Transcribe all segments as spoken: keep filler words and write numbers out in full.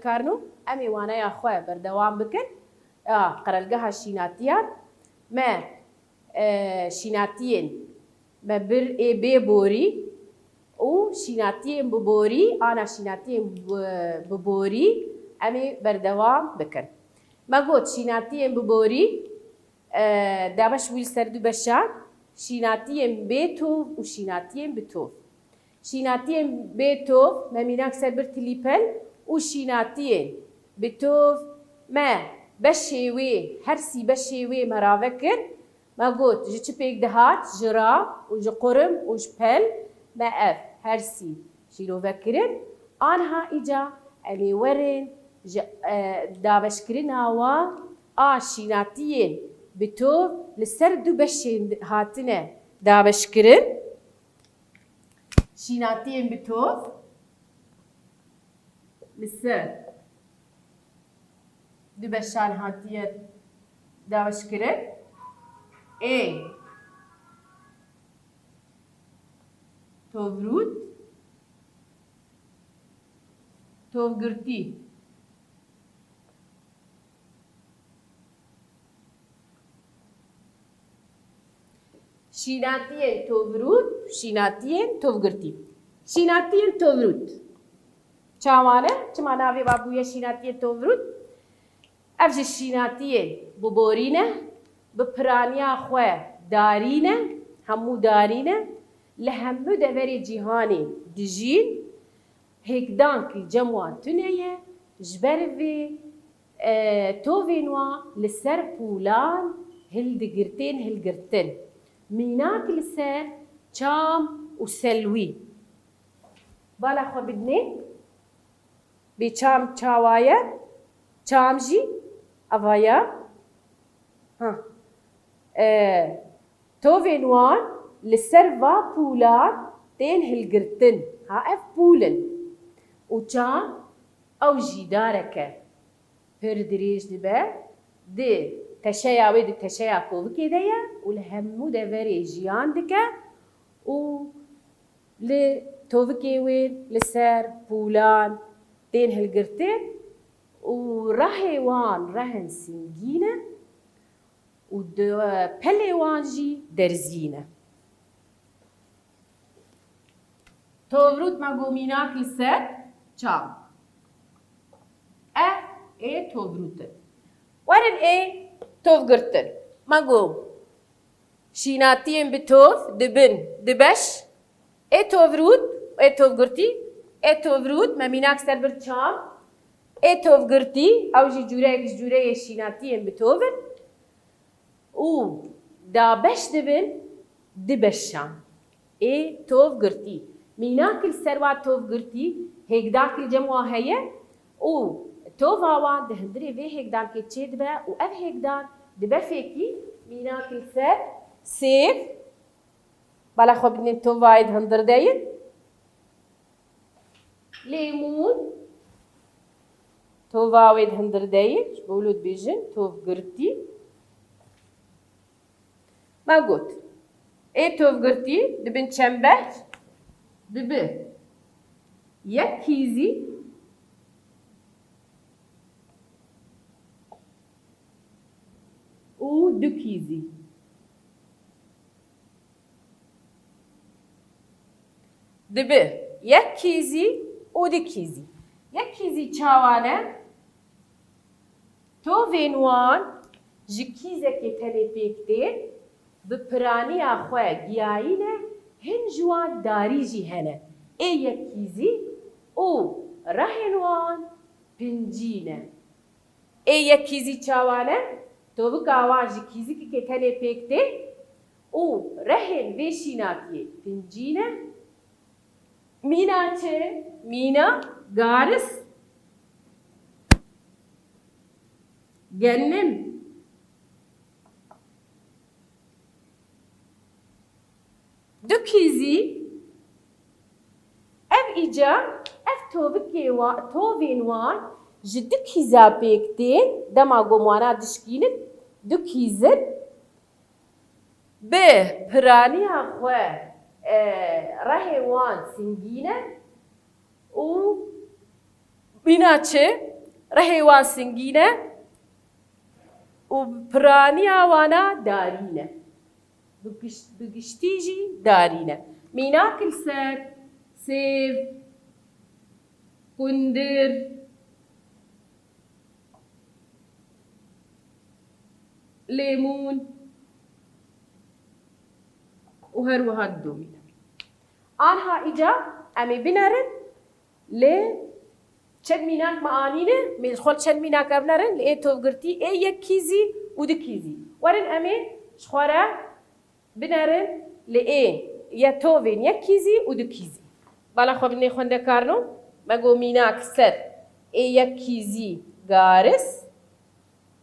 Karno, em ê waneya xwe berdewam bikin. Ya, qerelgeha şînatiyan. Me, e, şînatiyên me bir ê bê borî û şînatiyên bi borî, ana şînatiyên bi, bi borî em ê berdewam bikin. Me got şînatiyên bi borî, e, dabeş bû li ser du beşan, şînatiyên bê tov û şînatiyên bi tov. Şînatiyên bê tov, me mînak ser bir tilîpel û şînatiyên bi tov me beşê wê, her sî beşê wê me rave kir. Me got, ji çi pêk dihat, ji ra û ji qurim û ji pel me ev her sî şîrove kirin. Anha îca em ê werin ji, e, dabeşkirina wan a şînatiyên bi tov li ser du beşên hatine dabeşkirin. Şînatiyên bi tov li ser du beşan hatiye dabeşkirin. Ê tovrût, tovgirtî. Şînatiyên tovrût, şînatiyên tovgirtî. Şînatiyên tovrût. Çawa ne? Çima navê wa bûye şînatiyên tovrût? Ev ji şînatiyên bi borî ne, bi piraniya xwe darî ne, hemû darî ne, li hemû deverê cîhanê dijîn, hêkdankî cem wan tune ye, ji ber vê, e, tovên wan li ser pûlan hildigirtên hilgirtin. Mînak li ser çam û selwî. Bala xwe bidinê. Bê çam çawa ye? Çam jî eva ye. Ha. E, tovên wan li ser va pûlan tên hilgirtin. Ha, ev pûl in. Û çam, ew jî darek e. Pir dirêj dibe. Di teşeya wê di teşeya kovikê de ye û li hemû deverê jiyan dike û li tovikê wê li ser pûlan tên hilgirtin û rehê wan rehên singî ne û di pelê wan jî derzî ne. Tovrût me got mînak li ser çam. Ev ê tovrût in. Werin ê tovgirtin. Me got şînatiyên bi tov dibin du beş. Ê tovrût, ê tovgirtî, ê tovrût, me mînak ser bir çam. Ê tovgirtî, ew jî cûreyek ji cûreyê şînatiyên bi tov in. Û dabeş dibin du beşan. Ê tovgirtî. Mînak li ser wa tovgirtî, hêkdankî li cem wan heye û tova wan di hundirê vê hêkdankê çêdibe û ev hêkdan dibe fêkî, mînak li ser sêv, bala xwe bidinên tovayê di hundir de ye. Lêmûn, tova wê di hundir de ye, ji bo wilo dibêjin tovgirtî. Me got, ê tovgirtî dibin çembeh, dibi yek kîzî û du kîzî. Dibi yek kîzî û du kîzî. Yek kîzî çawa ne? Tovên wan ji kîzekê tenê pêk tên, bi piraniya xwe giyayî ne, hin ji wan darî jî hene. Ê yek kîzî û rehên wan pincî ne. Ê yek kîzî çawa ne? Tovika wan ji kîzikekê tenê pêk tê û rehên vê şînatiyê pincî ne. Mîna çi? Mîna garis. Genim. Du kîzî, ev îca, ev tovikê wa-, tovên wan ji du kîza pêk tên, dema ku em wana dişkînin, du kîz in, bi piraniya xwe, e, rehê wan singîn e û Mîna çi? Rehê wan singîn e û piraniya wana darî ne. Bi giş-, bi giştî jî darî ne. Mînak li ser sêv, kundir, lêmûn û her wiha didomîne. Anha îca em ê binerin. Lê çend mînak me anîne, me ji xwe çend mînak ev nerin, li ê tovgirtî ê yek kîzî û du kîzî. Werin em ê ji xwe re binerin li ê ye tovên yek kîzî û du kîzî. Bala xwe binê xwendekarno, me got mînak ser ê yek kîzî garis,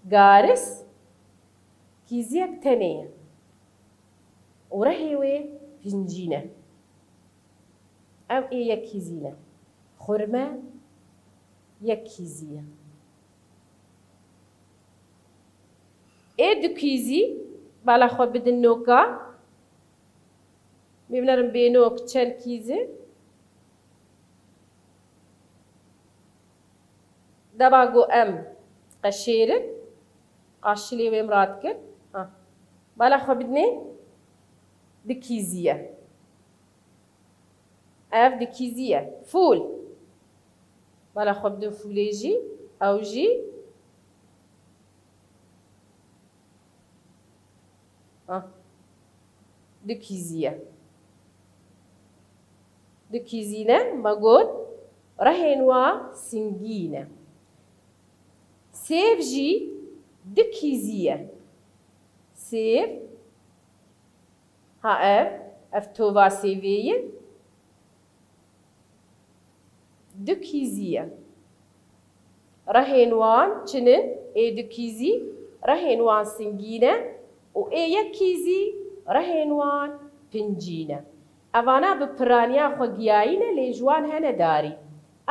garis, kîziyek tenê ye. Û rehê wê pincî ne. Ev ê yek kîzî ne. Xurme yek kîzî ye. Ê du kîzî, bala xwe bidin noka. Bê binerin bê nok çend kîzî. Dema ku em qeşêrin, qaşilê wê em radikin. Ha. Bala xwe bidinê du kîzî ye. Ev du kîzî ye. Fûl. Bala xwe bidin fûlê jî. Ew jî. Ha. Du kîzî ye. Du kîzî ne, me got rehên wa singî ne. Sêv jî du kîzî ye. Sêv. Ha ev, ev tova sêvê ye. Du kîzî ye. Rehên wan çi ne? Ê du kîzî rehên wan singî ne û ê yek kîzî rehên wan pincî ne. Evana bi piraniya xwe giyayî ne, lê ji wan hene darî.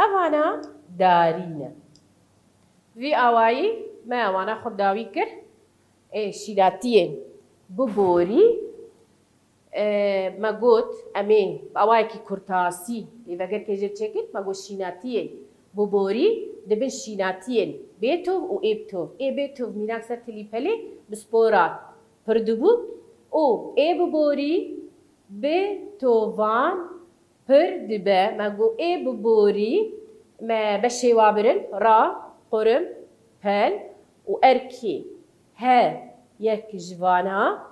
Evana darî ne. Vî awayî me wana xwe dawî kir. Ê şînatiyên bi borî, e, me got, em ê bi awayekî kurtasî lê vegerkê jê çêkin, me got şînatiyên bi borî dibin şînatiyên bêtov û ê bi tov. Ê bêtov mînak ser tilîpelê bi spora pir dibû û ê bi borî bi tovan pir dibe. Me got ê bi borî me beşê wa birin, ra, qurim, pel û erkê her yek ji vana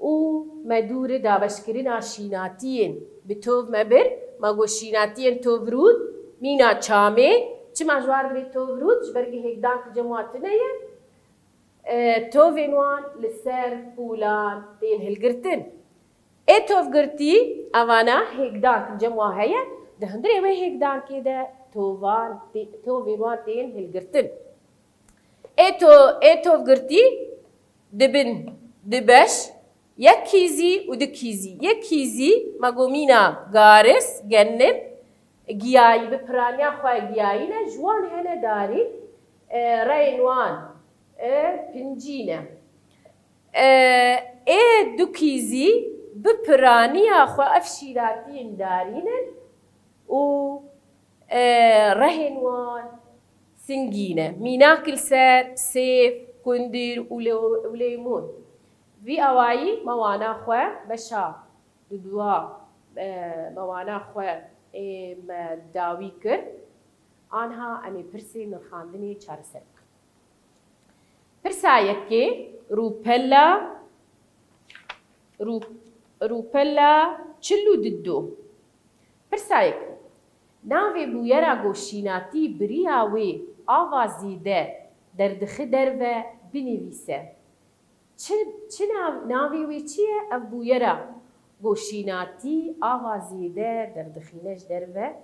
û me dûrê dabeşkirina şînatiyên bi tov me bir. Me got şînatiyên tovrûd, mîna çamê, çima ji wan dibê tovrûd? Ji ber ku hêkdank li cem wan tune ye. E, tovên wan li ser pûlan tên hilgirtin. Ê tovgirtî, evana hêkdank li cem wan heye, di hundirê wê hêkdankê de tovan tê-, tovên wan tên hilgirtin. Ê to-, ê tovgirtî dibin du beş, yek kîzî û du kîzî. Yek kîzî, me got mîna garis, gennim, giyayî, bi piraniya xwe giyayî ne, ji wan hene darî, e, reyên wan, e, pincî ne. E, ê du kîzî bi piraniya xwe ev şînatiyên darî ne û, e, rehên wan singî ne. Mînak li ser sêv, kundir û lê-, û lêmûn. Vî awayî me wana xwe beşa duduwa, e, me wana xwe, ê, me dawî kir. Anha em ê pirsê nirxandinê çareser bikin. Pirsa yekê, rûpela, rû-, rûpela çil û dido. Pirsa yekê, navê bûyera ku şînatî bi riya wê ava zêde derdixî derve binivîse. Çi, çi nav-, navê wê çi ye? Ev bûyera ku şînatî ava zêde derdixîne ji derve,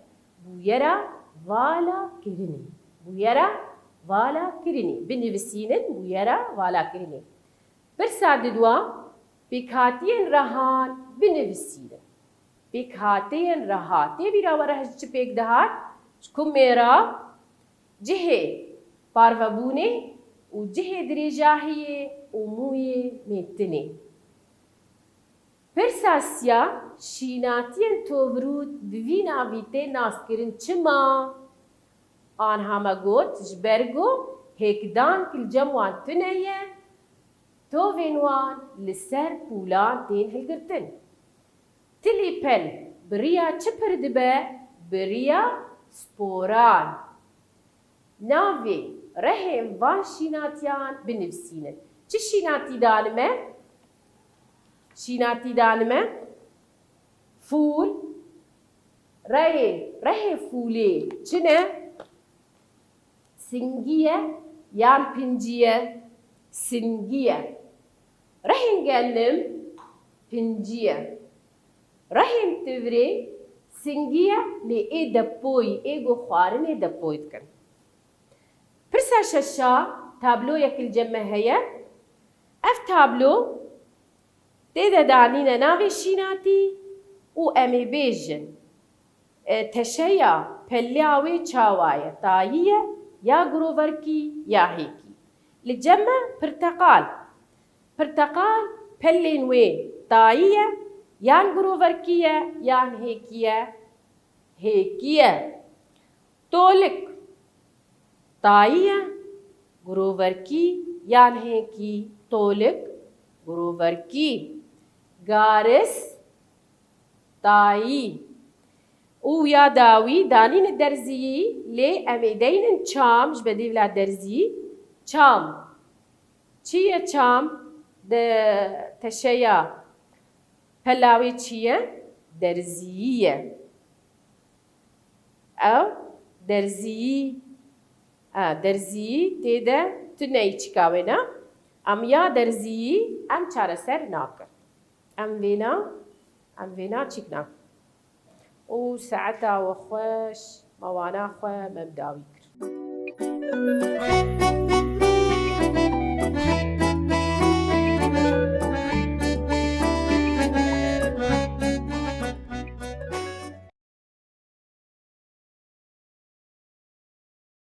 bûyera valakirinê. Bûyera valakirinê. Binivîsînin bûyera valakirinê. Pirsa didwa, pêkhatiyên rehan binivîsînin. Pêkhateyên reha. Tê bîra we re ji çi pêk dihat? Ji ku mêra, cihê parvebûnê û cihê dirêjahiyê û mûyê mêtinê. Pirsa siya, şînatiyên tovrûd bi vî navî tên naskirin çima? Anha me got, ji ber ku hêkdank li cem wan tune ye, tovên wan li ser pûlan tên hilgirtin. Tilî pel bi riya çi pir dibe? Bi riya sporan. Navê rehên van şînatiyan binivîsînin. Çi şînatî danime? Şînatî danime. Fûl. Rehê, rehê fûlê çi ne? Singî ye yan pincî ye? Singî ye. Rehên genim pincî ye. Rehên tivrê singî ye, lê ê depoyî, ê ku xwarinê depoyî dikin. Pirsa şeşa, tabloyek li cem me heye. Ev tablo tê de danîne navê şînatî û em ê bêjin, e, teşeya pella wê çawa ye, tayî ye ya giroverkî ya hêkî. Li cem me pirteqal. Pirteqal pelên wê tayî ye yan giroverkî ye yan hêkî ye? Hêkî ye. Tolik. Tayî ye, giroverkî yan hêkî? Tolik, giroverkî. Garis, tayî. Û ya dawî danîne derziyî, lê em ê deynin çam, ji bedîvla derziyî, çam. Çi ye çam? Di teşeya pella wê çi ye? Derziyî ye. Ew derziyî, ha, derziyî tê de tune yî çika wêna. Em ya derziyî em çareser nakin. Em vêna, em vêna çîk nakin. Û saeta we xweş, me wana xwe me bi dawî kir.